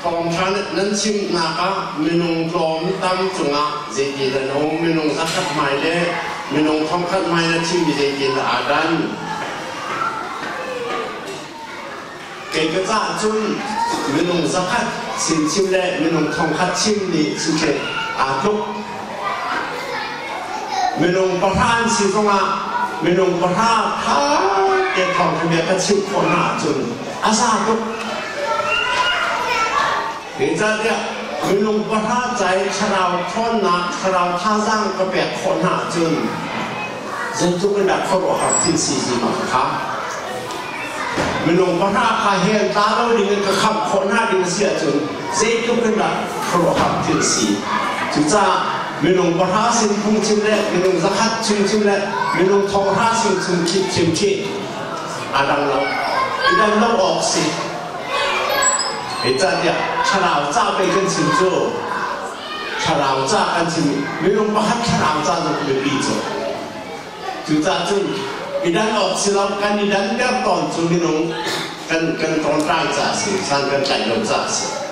Thawngṭha nan chimnak ah minung tlawm tam cungah zeitin an um? Minung zakhat hmai le minung thongkhat hmai na chimmi zeitin dah aa dan? Kei ka caah cun minung zakhat sin chim le minung thongkhat chim nih siseh aa tluk. Minung pahra an si zongah minung pahra ṭha te thawngṭha bia ka chimh khawh hna ahcun a za tuk. Zeicahtiah minung pahra ca i thlarau ṭhawnnak, thlarau thazaang ka pek khawh hna ahcun zeitluk in dah khuaruahhar thil si ti ma ka kha. Minung pahra kha hell tla lo ding in ka khamh khawh hna ding a si ahcun zeitluk in dah khuaruahhar thil si. Cucaah minung pahra sin phungchim le minung zakhat chungchim le minung thonghra sin chim khi a dang lo. I dan lo awk si. Zeicahtiah thlarau ca pei kan chim cu thlarau ca kan chim minung pakhat thlarau ca zong biapi cu. Cucaah cun i dan awk si lo kan i danter tawn cu minung kan kan ṭawnṭai ca a si, san kan tlaih lo ca a si.